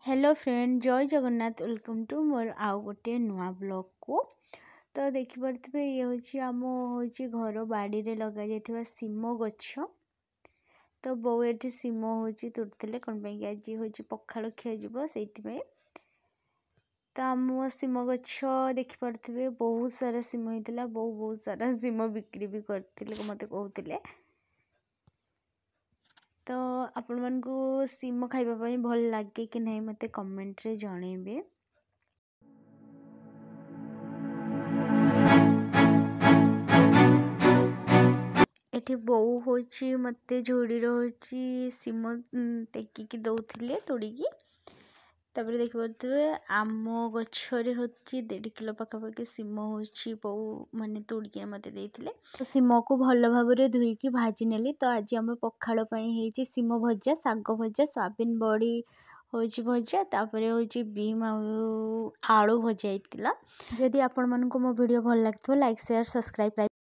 Hello friend, Jay Jagannath. Welcome to ମୋର ଆଉ ଗୋଟିଏ ନୂଆ ବ୍ଲଗ୍କୁ। ତ ଦେଖିପାରୁଥିବେ, ଇଏ ହେଉଛି ଆମ ହେଉଛି ଘର ବାଡ଼ିରେ ଲଗାଯାଇଥିବା ସିମ ଗଛ। ତ ବୋଉ ଏଠି ସିମ ହେଉଛି ତୋଳିଥିଲେ, କ'ଣ ପାଇଁକି ଆଜି ହେଉଛି ପଖାଳ ଖିଆଯିବ ସେଇଥିପାଇଁ। ତ ଆମ ସିମ ଗଛ ଦେଖିପାରୁଥିବେ, ବହୁତ ସାରା ସିମ ହେଇଥିଲା। ବୋଉ ବହୁତ ସାରା ସିମ ବିକ୍ରି ବି କରିଥିଲେ ମୋତେ କହୁଥିଲେ। ତ ଆପଣମାନଙ୍କୁ ସିମ ଖାଇବା ପାଇଁ ଭଲ ଲାଗେ କି ନାହିଁ, ମୋତେ କମେଣ୍ଟରେ ଜଣେଇବେ। ଏଠି ବୋଉ ହେଉଛି ମୋତେ ଝୁଡ଼ିର ହେଉଛି ସିମ ଟେକିକି ଦେଉଥିଲେ ତୋଳିକି। ତାପରେ ଦେଖିପାରୁଥିବେ, ଆମ ଗଛରେ ହେଉଛି 1.5 କିଲୋ ପାଖାପାଖି ସିମ ହେଉଛି ବୋଉ ମାନେ ତୋଳିକି ମୋତେ ଦେଇଥିଲେ। ସିମକୁ ଭଲ ଭାବରେ ଧୋଇକି ଭାଜି ନେଲି। ତ ଆଜି ଆମ ପଖାଳ ପାଇଁ ହେଇଛି ସିମ ଭଜା, ଶାଗ ଭଜା, ସୋୟାବିନ୍ ବଡ଼ି ହେଉଛି ଭଜା, ତାପରେ ହେଉଛି ବିମ୍ ଆଉ ଆଳୁ ଭଜା ହେଇଥିଲା। ଯଦି ଆପଣମାନଙ୍କୁ ମୋ ଭିଡ଼ିଓ ଭଲ ଲାଗିଥିବ, ଲାଇକ୍, ସେୟାର, ସବସ୍କ୍ରାଇବ୍।